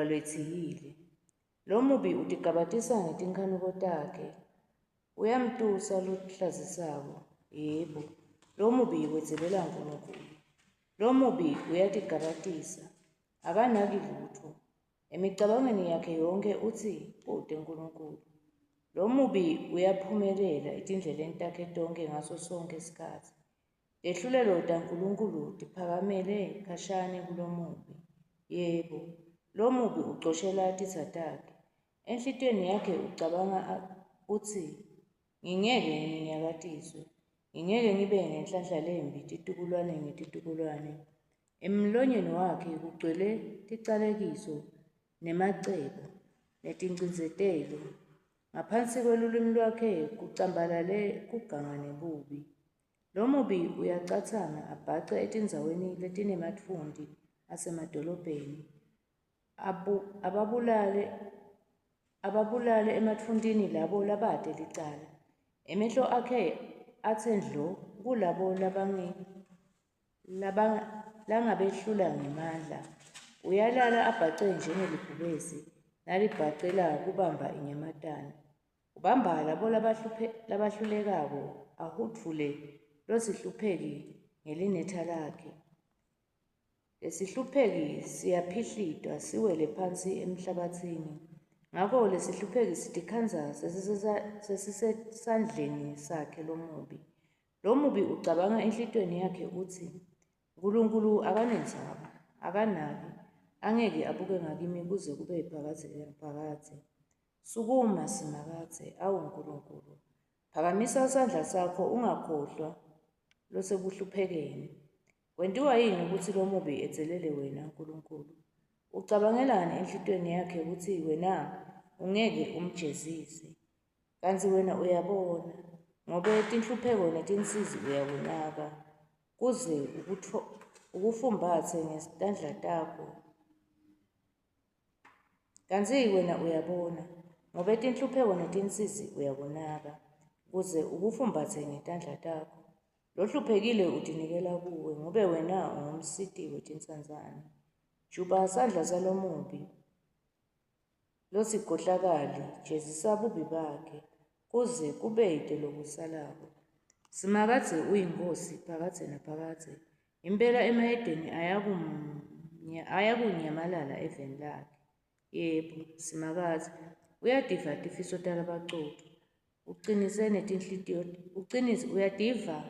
lalwetsiyile. Lomubi utigabatisa ngetinkhanuko takhe, uyamtusa lohlazisako. Yebo, lomubi wedzelela Nkulunkulu. Lomubi uyatigabatisa, akanaki lutfo. Emicabangweni yakhe yonkhe utsi, Kute Nkulunkulu. Lomubi uyaphumelela etindleleni takhe tonkhe ngaso sonkhe sikhatsi. Tehlulelo taNkulunkulu tiphakamele khashane kulomubi. Yebo, lomubi ucoshela titsa takhe. Enhlitiyweni yakhe ucabanga utsi, Ngingeke nginyakatiswe, ngingeke ngibe nenhlanhla lembi titukulwane ngetitukulwane. Emlonyeni wakhe kugcwele ticalekiso nemacebo netincindzetelo. Ngaphansi kwelulwimi lwakhe kucambalale kuganga nebubi. Lomubi uyacatsama abhace etindzaweni letinematfunti asemadolobheni, ababulale ababulale ematfuntini labo labate licala. Emehlo akhe atse ndlo kulabo langabehlula ngemandla. Uyalala abhace njengelibhubesi nalibhacela kubamba inyamatane. Ubamba labo labahlulekako, ahudvule losihlupheki ngelinetha lakhe. Lesihlupheki siyaphihlitwa siwele phansi emhlabatsini. Ngako lesihlupheki sitikhandza sesisesandleni sakhe lomubi. Lomubi ucabanga enhlitiyweni yakhe utsi, Nkulunkulu akanendzaba, akanaki, angeke abuke ngakimi kuze kube phakadze naphakadze. Sukuma, Simakadze, awu Nkulunkulu, phakamisa sandla sakho ungakhohlwa losekuhluphekeni. Kwentiwa yini kutsi lomubi edzelele wena, Nkulunkulu? Ucabangelani enhlitiyweni yakhe kutsi wena ungeke umjezise? Kantsi wena uyabona, ngobe tinhlupheko netinsizi uyakunaka, kuze ukufumbatse ngetandla takho. Kantsi wena uyabona, ngobe tinhlupheko netinsizi uyakunaka, kuze ukufumbatse ngetandla takho. Lohluphekile utinikela kuwe, ngobe wena ungumsiti wetintsandzane. Juba sandla salomubi losigohlakali, jezisa bubi bakhe, kuze kubete lokusalako. Simakadze uyiNkhosi phakadze naphakadze. Impela emahedeni ayakunyamalala eveni lakhe. Yebo, Simakadze uyativa tifiso talabacotfo, ucinise netinhlitiyo, ucinise uyativa.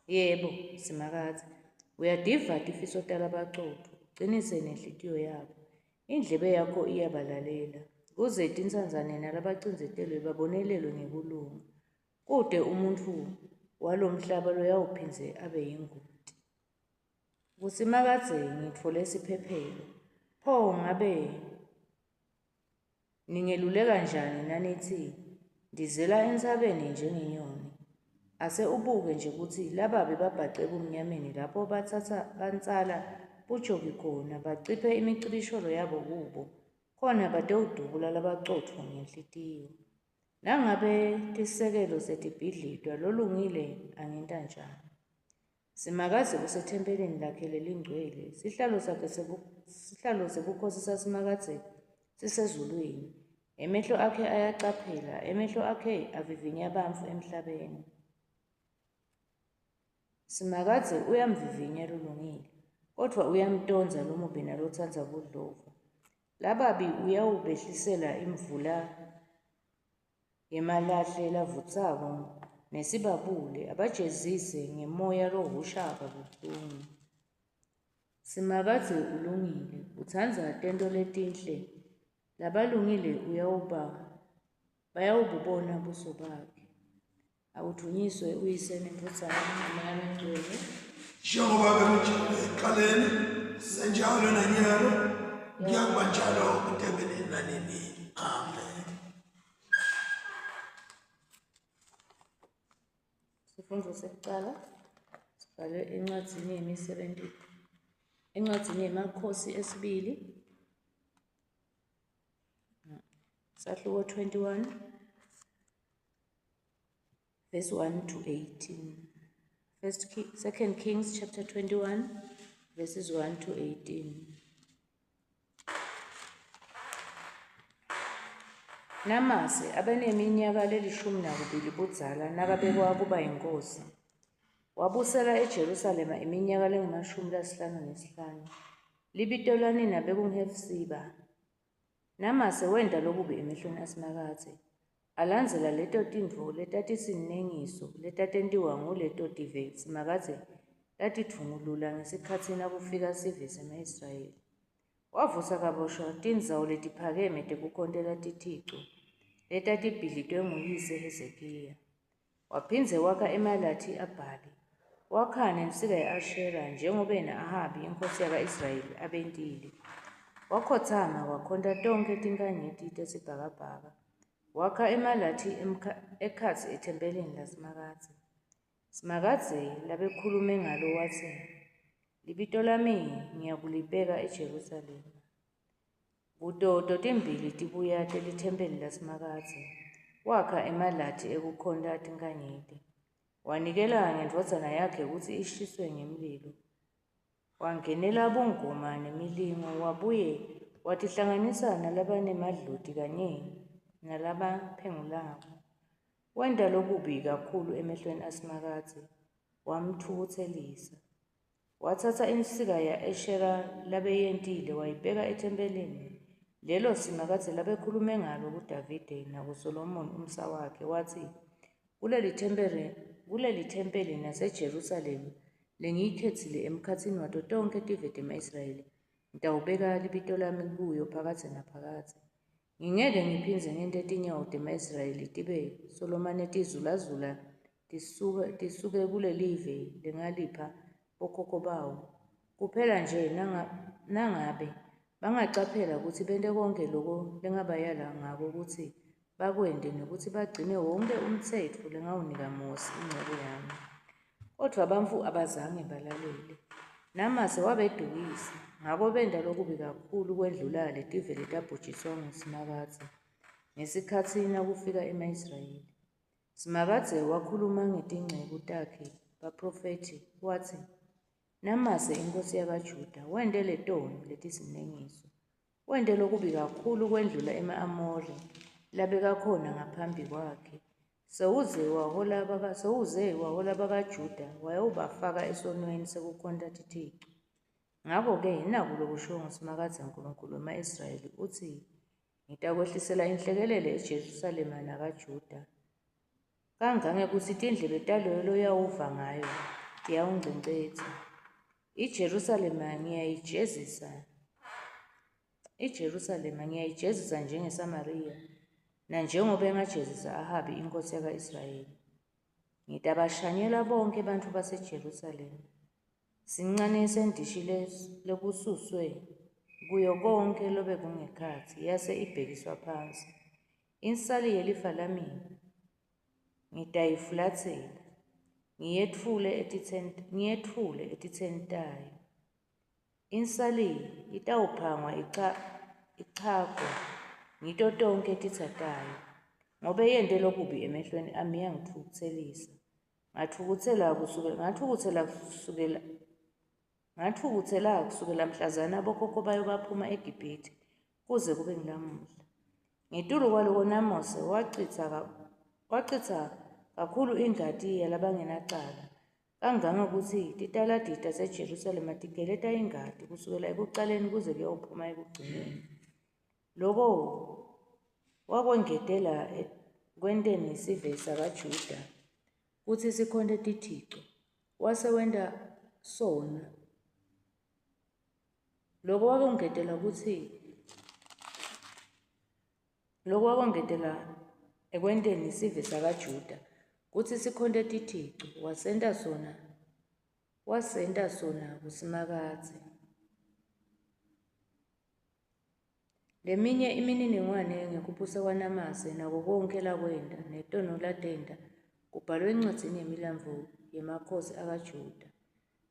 Yebo, Simakadze uyativa tifiso talabacotfo, ucinise nenhlitiyo yabo. Indlebe yakho iyabalalela, kuze tintsandzane nalabacindzetelwe babonelelwe ngekulunga. Kute umuntfu walomhlaba loyawuphindze abe yingoti. KuSimakadze ngitfole siphephelo. Pho ngabe ningeluleka njani nanitsi, Ndizela entsabeni njengenyoni? Ase ubuke nje kutsi lababi babhace ebumnyameni lapho batsatsa bantsala butjoki khona, baciphe imicibisholo yabo kubo, khona batewudubula labacotfo ngenhlitiyo. Nangabe tisekelo setibhidlitwa, lolungile angenta njani? Simakadze usethempelini lakhe lelingcwele, sihlalo sakhe sihlalo sebukhosi saSimakadze sisezulwini. Emehlo akhe ayacaphela, emehlo akhe avivinya bantfu emhlabeni. Simakadze uyamvivinya lolungile, kodvwa uyamtondza lomubi nalotsandza budlova. Lababi uyawubehlisela imvula yemalahle lavutsako nesibabule, abajezise ngemoya lohhusha kabuhlungu. Simakadze ulungile, utsandza tento letinhle, labalungile uyawuba bayawububona buso bakhe. Akudvunyiswe uYise neNdvodzana naMoya Longcwele. Njengoba bekunjalo ekuqaleni, senjalo nanyalo, kuyakuba njalo kutebe nini nanini. Amen. Sifundvo sekucala sibhalwe encwadzini yemisebenti encwadzini yemakhosi esibili sahluko 21 verse 1 to 18. First King, Second Kings chapter 21 verses 1 to 18. Namase abeneminyaka lelishumi nakubili budzala nakabekwa kuba yinkhosi. Wabusela eJerusalema iminyaka lengemashumi lasihlanu nesihlanu. Libito lanina bekunguHefsiba. Namase wenta lokubi emehlweni aSimakadze, alandzela leto tintfo letatisinengiso letatentiwa nguleto tive Simakadze latitfungulula ngesikhatsi nakufika sive sema-Israyeli. Wavusa kabusha tindzawo letiphakeme tekukhontela tithico letatibhidlitwe nguyise Hezekiya. Waphindze wakha emalati aBhali, wakha nensika ya-Ashera, njengobe na-Ahabi inkhosi yaka-Israyeli abentile. Wakhotsama wakhonta tonkhe tinkhanyeti tesibhakabhaka. Wakha emalati ekhatsi ethempelini laSimakadze, Simakadze labekhulume ngalo watsi, Libito lami ngiyakulibeka eJerusalema. Kuto totimbili tibuya telithempeli laSimakadze, wakha emalati ekukhonta tinkhanyeti. Wanikela ngendvodzana yakhe kutsi ishiswe ngemlilo. Wangenela bungoma nemilingo, wabuye watihlanganisa nalabanemadloti kanye nalabaphengulako. Wenta lokubi kakhulu emehlweni aSimakadze, wamtfukutselisa. Watsatsa insika ya-Ashera labeyentile wayibeka ethempelini lelo Simakadze labekhulume ngalo kuDavide nakuSolomoni umsa wakhe, watsi, Kulelithempeli naseJerusalema lengiyikhetsile emkhatsini wato tonkhe tive tema-Israyeli, ngitawubeka Libito lami kuyo phakadze naphakadze. Ngingeke ngiphindze ngente tinyawo tema-Israyeli tibe solomane tizulazula tisuke kulelive lengalipha bokhokho bawo, kuphela nje nangabe bangacaphela kutsi bente konkhe loko lengabayala ngako kutsi bakwente nekutsi bagcine wonkhe umtsetfo lengawunika Mosi inceku yami. Kodvwa bantfu abazange balalele. Namase wabedukisa, ngako benta lokubi kakhulu kwendlula letive letabhujiswa nguSimakadze ngesikhatsi nakufika ema-Israyeli. Simakadze wakhuluma ngetinceku takhe baphrofethi watsi, Namase inkhosi yakaJuda wente letono letisinengiso, wente lokubi kakhulu kwendlula ema-Amori labekakhona ngaphambi kwakhe. Sewuze wahola bakaJuda wayawubafaka esonweni sekukhonta tithico. Ngako-ke naku lokushiwo nguSimakadze Nkulunkulu wema-Israyeli utsi, Ngitakwehlisela inhlekelele eJerusalema nakaJuda, kangangekutsi tindlebe taloyo loyawuva ngayo tiyawuncencetsa. IJerusalema ngiyayijezisa, iJerusalema ngiyayijezisa njengeSamariya, nanjengobe ngajezisa Ahabi inkhosi yaka-Israyeli. Ngitabashanyela bonkhe bantfu baseJerusalema. Sincane sendishi lekususwe kuyo konkhe lobekungekhatsi yase ibhekiswa phansi. Insali yelifa lami ngitayifulatsela, ngiyetfule etitseni tayo. Insali itawuphangwa ichagwe ngito tonkhe titsa tayo, ngobe yente lokubi emehlweni ami yangitfukutselisa. Ngatfukutsela kusukela mhlazana bokhokho bayo baphuma eGibhithe kuze kube ngulamuhla. Ngetulu kwaloko Namose wacitsa kakhulu ingati yalabangenacala, kangangekutsi titaladi taseJerusalema tigeleta ingati kusukela ekucaleni kuze kuyewuphuma ekugcineni. Loko wakwengetela ekwenteni sive sakaJuda kutsi sikhonte tithico, wase wenta sona. Loko wakwengetela ekwenteni sive sakaJuda kutsi sikhonte tithico, wasenta sona kuSimakadze. Leminye imininingwane ngekubusa kwaNamase, nako konkhe lakwenta, netono latenta, kubhalwe encwadzini yemilandvo yemakhosi akaJuda.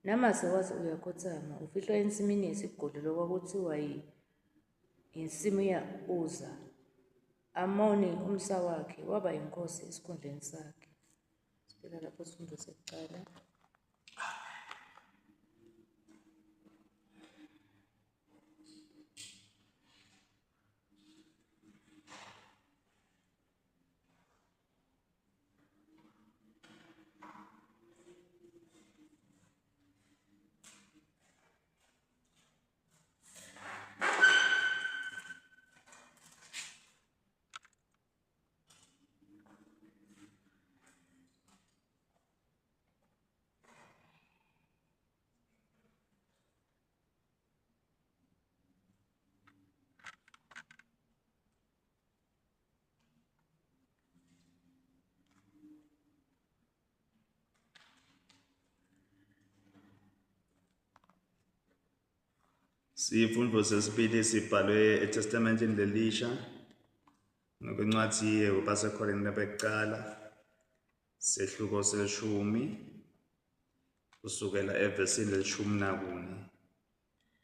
Namase wase uyakhotsama, ufihlwa ensimini yesigodlo lokwakutsiwa yinsimu ya-Uza. Amoni, umsa wakhe, waba yinkhosi esikhundleni sakhe. Siphela lapho sifundvo sekucala. Sifundvo sesibili sibhalwe eTestamenteni lelisha ngokwencwadi yebaseKorinte bekucala sehluko selishumi kusukela evesini lelishumi nakune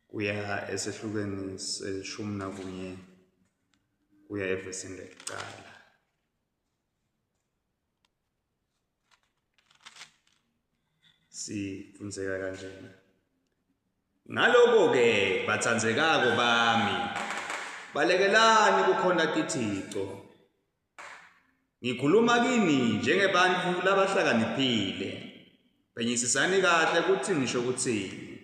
kuya esehlukweni selishumi nakunye kuya evesini lekucala. Sifundzeka kanjena. Ngaloko-ke batsandzekako bami, balekelani kukhonta tithico. Ngikhuluma kini njengebantfu labahlakaniphile. Phenyisisani kahle kutsi ngisho kutsini.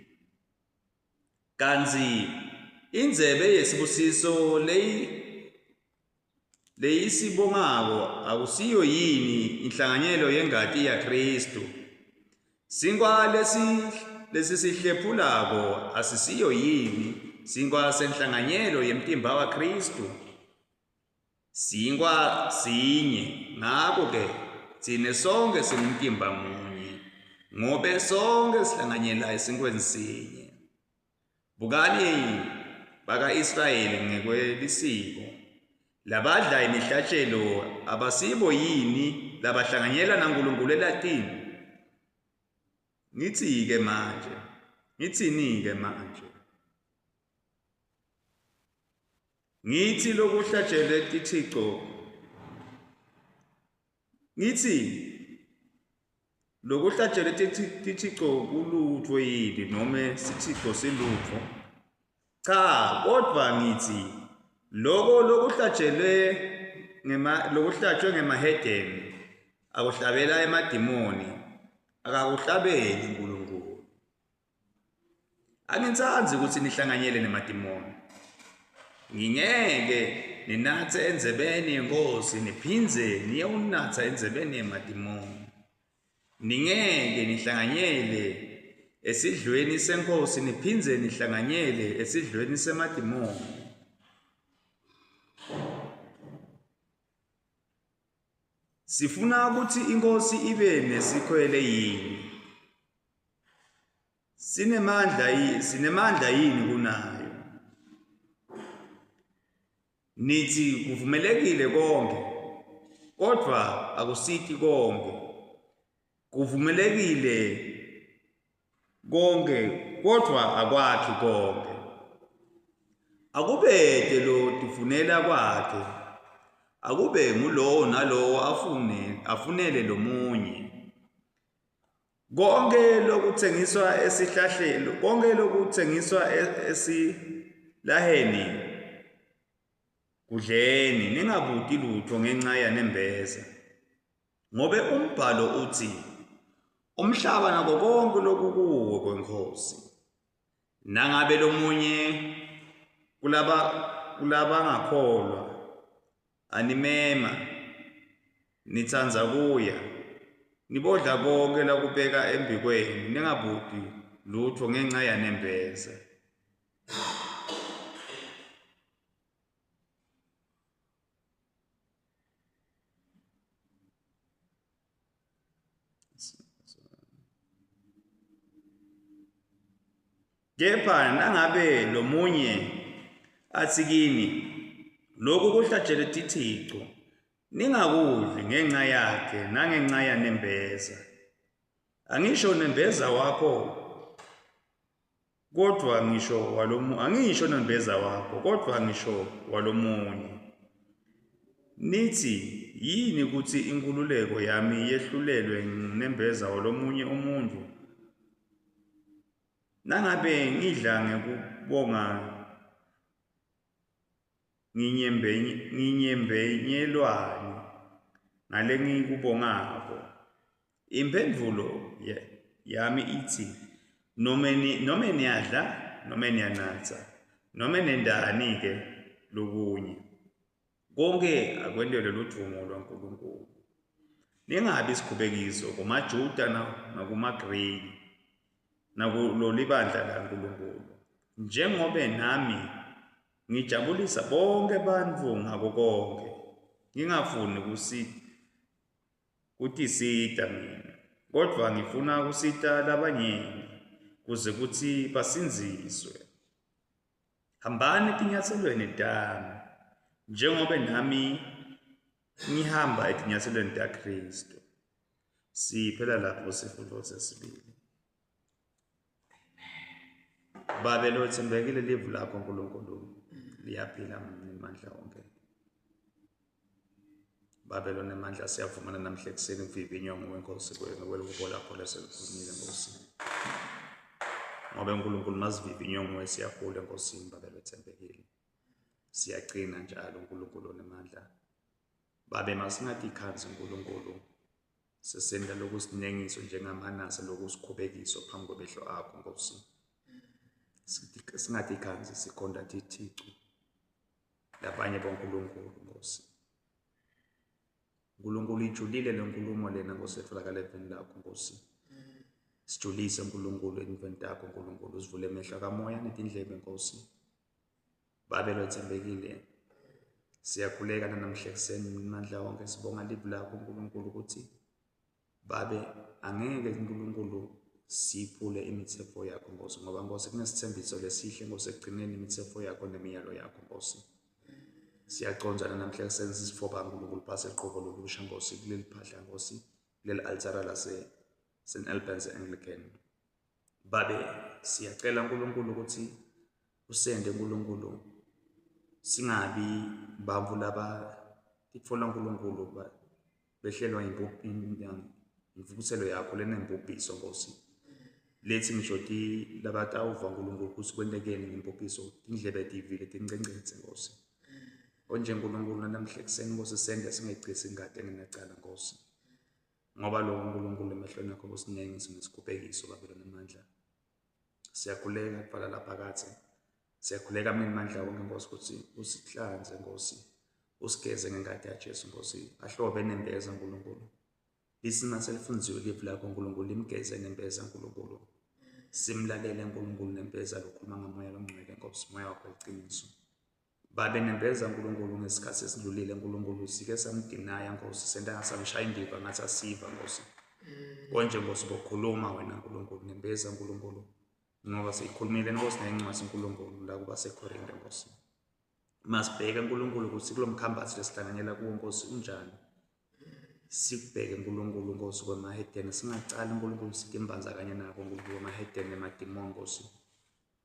Kantsi indzebe yesibusiso leyi leyisibongako akusiyo yini inhlanganyelo yengati yaKristu? Sinkwa lesi lesisihlephulako asisiyo yini sinkwa senhlanganyelo yemtimba waKristu? Sinkwa sinye, ngako-ke tsine sonkhe singumtimba munye, ngobe sonkhe sihlanganyela esinkweni sinye. Bukani baka-Israyeli ngekwelisiko, labadla imihlatshelo abasibo yini labahlanganyela naNkulunkulu elatini? Ngithi-ke manje, ngithini-ke manje? Ngithi lokuhlatshelwe tithico ngithi lokuhlatshelwe tithico kulutfo yini nome sithico silutfo? Cha, kodvwa ngithi loko lokuhlatshelwe ngema lokuhlatshwe ngemahedeni akuhlabela emadimoni akakuhlabeli uNkulunkulu. Angitsandzi kutsi nihlanganyele nemadimoni. Ngingeke ninatse endzebeni yeNkhosi niphindze niyewunatsa endzebeni yemadimoni. Ningeke nihlanganyele esidlweni seNkhosi niphindze nihlanganyele esidlweni semadimoni. Sifuna kutsi iNkhosi ibe nesikhwele yini? Sinemandla sinemandla yini kunayo? Nithi kuvumelekile konke, kodvwa akusiti konke. Kuvumelekile konke, kodvwa akwakhi konke. Akubete lotifunela kwakhe, akube ngulowo nalowo afune afunele lomunye. Konke lokuthengiswa esihlahleni, konke lokuthengiswa e-, esilaheni kudleni, ningabuti lutho ngenxa yanembeza. Ngobe umbhalo utsi, umhlaba nako konke lokukuwo kweNkhosi. Nangabe lomunye kulaba kulabangakholwa animema nitsandza kuya nibodla konke lakubeka embikwenu ningabuti lutfo ngenca yanembeza. Kepha nangabe lomunye atsi kini, Loku kuhlatshelwe tithico, ningakudli ngenca yakhe nangenca yanembeza. Angisho nembeza wakho kodvwa ngisho walomu angisho nembeza wakho kodvwa ngisho walomunye. Nithi yini kutsi inkhululeko yami yehlulelwe ngunembeza walomunye umuntfu? Nangabe ngidla ngekubonga nginyembenyelwani ngalengikubongako? Imphendvulo yami itsi, nome, ni, nome niyadla nome niyanatsa nome nendani-ke lokunye, konke akwentelwe ludvumo lwaNkulunkulu. Ningabi sikhubekiso kumaJuda nakumaGriki nakulo libandla laNkulunkulu, njengobe nami ngijabulisa bonke bantfu ngako konkhe, ngingafuni kutisita mina, kodvwa ngifuna kusita labanyenti kuze kutsi basindziswe. Hambani etinyatselweni tami, njengobe nami ngihamba etinyatselweni taKhristu. Siphela lapho sifundo sesibili. Babe lothembekile livu lakho Nkulunkulu liyaphila ngemandla wonke. Babe lonemandla siyavumana namhla ekuseni kuvivinywa nguwe Nkosi ngekwelubo lakho leselikhulumile Nkosi. Ngobe uNkulunkulu masivivinywe nguwe siyakhula eNkosini Babe lothembekile. Siyaqina njalo uNkulunkulu onemandla. Babe masingatikhanzi uNkulunkulu sesenta lokusinengiso njengaManase lokusikhubekiso phambi kwemehlo akho Nkosi. Singatikhanzi sikhonda tithico labanye boNkulunkulu Nkosi. uNkulunkulu ijulile le nkulumo lena Nkosi etholakala eveni lakho Nkosi. Sijulise uNkulunkulu entweni takho uNkulunkulu usivule emehlo kamoya netindlebe Nkosi. Babe lothembekile siyakhuleka namhla ekuseni mandla wonke sibonga livi lakho uNkulunkulu ukuthi babe angeke uNkulunkulu siphule imithetho yakho Nkosi ngoba Nkosi kunesithembiso lesihle Nkosi ekugcineni imithetho yakho nemiyalo yakho Nkosi. Siyacondzana namhla ekuseni sisifoba uNkulunkulu phasi eqobo lolusha Nkosi kuleli phahla Nkosi kuleli altara lase St Albans Anglican. Babe siyacela uNkulunkulu ukuthi usende uNkulunkulu singabi bantfu laba titfola uNkulunkulu behlelwa imvukuthelo yakho lenembubhiso Nkosi. Lethi ngisho ti labatawuva uNkulunkulu ukuthi kwentekeni ngembubhiso tindlebe tivile tincencetse Nkosi. Konje uNkulunkulu namhla ekuseni Nkosi sende singayigcisi ingadi engenacala Nkosi. Ngoba lokho uNkulunkulu emehlweni akho kusinengiso nesikhubekiso Babe lonemandla. Siyakhuleka kuvala lapha kathi. Siyakhuleka mina mandla wonke Nkosi ukuthi usihlanze Nkosi. Usigeze ngengadi yaJesu Nkosi. Ahlobe nembeza uNkulunkulu. Lisima selifunziwe livi lakho uNkulunkulu limgeze nembeza uNkulunkulu. Simlalele uNkulunkulu nembeza lokhuluma ngamoya longcwele Nkosi, moya wakho weqiniso. Babe nembeza uNkulunkulu ngesikhathi esidlulile uNkulunkulu sike samdinaya Nkosi senta samshaya indiva ngathi asiva Nkosi. Konje Nkosi bokhuluma wena uNkulunkulu nembeza uNkulunkulu ngoba siyikhulumile Nkosi nencwadi uNkulunkulu la kuba seKorinte Nkosi. Masibheke uNkulunkulu ukuthi kulo mkhambathi lesihlanganyela kuwo Nkosi unjani. Sikubheke uNkulunkulu Nkosi kwemahedeni singacali uNkulunkulu sitimbanza kanye nabo uNkulunkulu kwemahedeni nemadimoni Nkosi.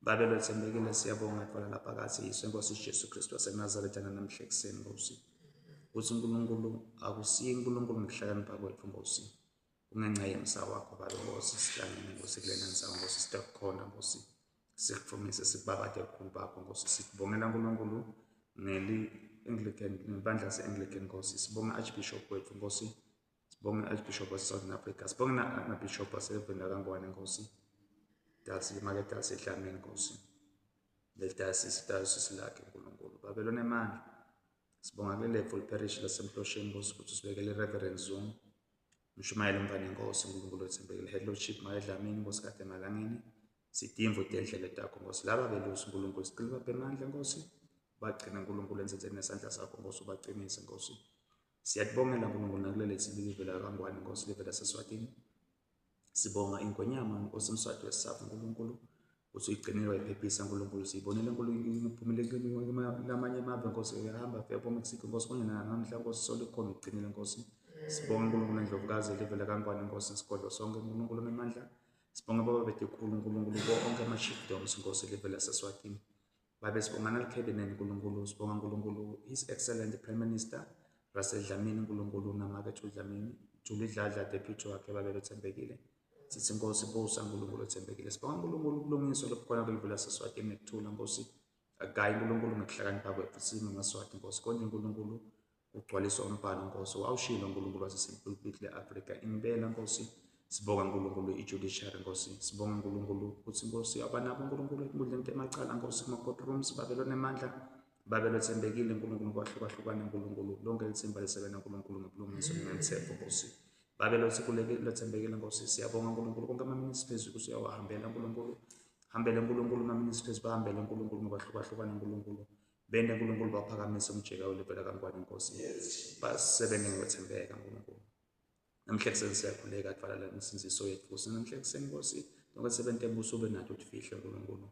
Babe lothembekile siyabonga thola lapha kathi yiso Nkosi Jesu Kristu waseNazaretha namhla ekuseni Nkosi. Ukuthi uNkulunkulu akusiye uNkulunkulu ngokuhlakanipha kwethu Nkosi. Kungenxa yemsa wakho Babe Nkosi sihlangene Nkosi kulena ndzawo Nkosi sitakukhona Nkosi. Sikuvumise sikubabade ubukhulu bakho Nkosi. Sikubongela uNkulunkulu ngeli Anglican nebandla se-Anglican Nkosi. Sibonga Archbishop wethu Nkosi. Sibonge Archbishop wase-Southern Africa. Sibonge na-Bishop waseveni lakaNgwane Nkosi. Dasi make dasi eDlamini Nkosi. Leli dayosisi dayosisi lakhe uNkulunkulu. Babe lonemandla. Sibonga kuleli full parish laseMhlosheni Nkosi ukuthi usibekele Reverend Zungu. Mshumayeli umfana inkosi uNkulunkulu othembekile. Head Lordship make Dlamini Nkosi kade emalangeni. Sidimvu tendlela takho Nkosi. Laba belusi uNkulunkulu sicela baphe amandla Nkosi. Bagcine uNkulunkulu ensenzeni nesandla sakho Nkosi ubaqinise Nkosi. Siyakubongela uNkulunkulu nakuleli live lakaNgwane Nkosi live laseSwatini. Sibonga ingonyama Nkosi Mswati wesisafu uNkulunkulu ukuthi uyigcinile wayiphephisa uNkulunkulu. Siyibonile uNkulunkulu iphumile lamanye amave Nkosi uyahamba fika koMexico Nkosi konje namhla Nkosi solo ikhona uyigcinile Nkosi. Sibonga uNkulunkulu endlovukazi live lakaNgwane Nkosi sigodlo sonke uNkulunkulu onamandla. Sibonga baba betikhulu uNkulunkulu kuwo onke ama-chiefdoms Nkosi live laseSwatini. Babe sibonga nalicabinet uNkulunkulu, sibonga uNkulunkulu His Excellent Prime Minister Russell Dlamini uNkulunkulu namake Thuli Dlamini, Thuli Dladla deputy wakhe babe bethembekile. Sithi Nkosi busa uNkulunkulu othembekile. Sibonga uNkulunkulu ubulungiswa lobukhona kuleli laseSwatini nekuthula Nkosi. Akayi uNkulunkulu ngekuhlakanipha kwethu singamaswati Nkosi. Konje uNkulunkulu ugcwaliswa umbhalo Nkosi. Wawushilo uNkulunkulu waseSepublic le-Afrika impela Nkosi. Sibonga uNkulunkulu i-judiciary Nkosi. Sibonga uNkulunkulu ukuthi Nkosi abanabo uNkulunkulu enkundleni emacala Nkosi kuma courtrooms babe lonemandla babe lothembekile uNkulunkulu kwahlukahlukana uNkulunkulu lonke lithemba lisebenza uNkulunkulu ngebulungiswa ngemthetho Nkosi. Babe lothembekile Nkosi siyabonga uNkulunkulu konke ama-ministries ukuthi uyawahambela uNkulunkulu. Hambele uNkulunkulu ama-ministries bahambele uNkulunkulu ngokwahlukahlukana uNkulunkulu. Bende uNkulunkulu baphakamise umjeka welivela kaNgwane Nkosi. Basebenze ngokwethembeka uNkulunkulu. Namhla ekuseni siyakhuleka kuvala la insindiso yethu Nkosi. Namhla ekuseni Nkosi, lonke sebenze embuso ube nathi utifihle uNkulunkulu.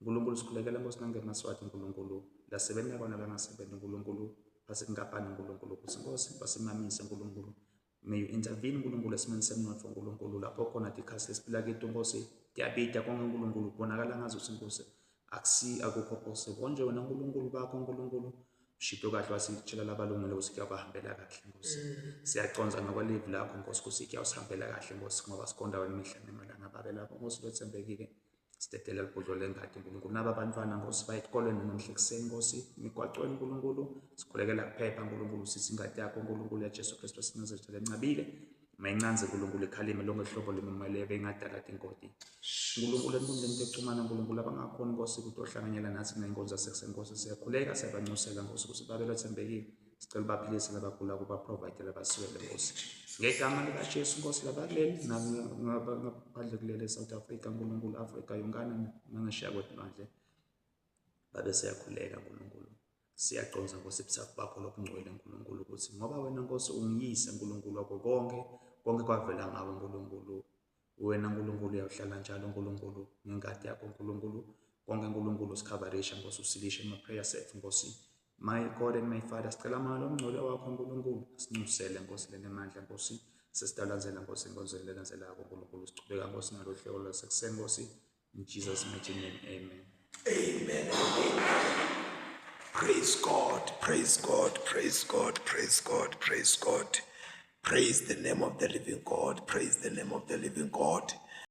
Nkulunkulu sikhulekela Nkosi nangemaswati Nkulunkulu lasebenta kona langasebenti Nkulunkulu basenkampani Nkulunkulu kutsi Nkosi basimamise Nkulunkulu. May you intervene Nkulunkulu esimeni semnotfo Nkulunkulu lapho khona tikhatsi lesiphila kito Nkosi tiyabita konke Nkulunkulu kubonakala ngazuthi Nkosi akusi akukho possible konje wena Nkulunkulu bakho Nkulunkulu ushito kahle wasitshela labalungile ukuthi kuyabahambela kahle Nkosi. Siyaconza ngokwelivi lakho Nkosi ukuthi kuyawusihambela kahle Nkosi ngoba sikonda wena imihla nemalanga babe lapho Nkosi lwetsembekile. Sidedela libhodlo lengadi Nkulunkulu. Naba abantwana Nkosi baye esikolweni namhla ekuseni Nkosi, emigwaqweni Nkulunkulu. Sikhulekela kuphepha Nkulunkulu, sithi ingadi yakho Nkulunkulu yaJesu Kristu waseNazaretha lencabile. Mayincanze Nkulunkulu ikhalime lonke hlobo lemimoya leyo beyingadala tingoti. Nkulunkulu enkundleni yokuxhumana Nkulunkulu abangakhoni Nkosi ukutohlanganyela nathi ngenkonzo yasekuseni Nkosi siyakhuleka siyabanxusela Nkosi ukuthi babe lwethembekile. Sicela ubaphilise labagula kubaprovide labaswele Nkosi. Ngegama likaJesu Nkosi labakuleli ngaphandle kuleli eSouth Africa Nkulunkulu Africa yonkana nangesheya kwelwandle. Babe siyakhuleka Nkulunkulu. Siyaconza Nkosi ebuthaku bakho lobungcwele Nkulunkulu ukuthi ngoba wena Nkosi ungiyise Nkulunkulu wakho konke konke kwavela ngawe Nkulunkulu. Wena Nkulunkulu uyawuhlala njalo Nkulunkulu ngengadi yakho Nkulunkulu konke Nkulunkulu usikhavarisha Nkosi usilishe ama-prayer sethu Nkosi. My God and my Father, sicela amandla omngcwele wakho Nkulunkulu, asinxusele Nkosi lenemandla Nkosi, sesitalandzela Nkosi enkonzweni lelandzelako Nkulunkulu, sichubeka Nkosi nalo hlelo lwasekuseni Nkosi, in Jesus mighty name, amen. Amen and amen. Praise God, praise God, praise God, praise God, praise God. Praise the name of the living God, praise the name of the living God.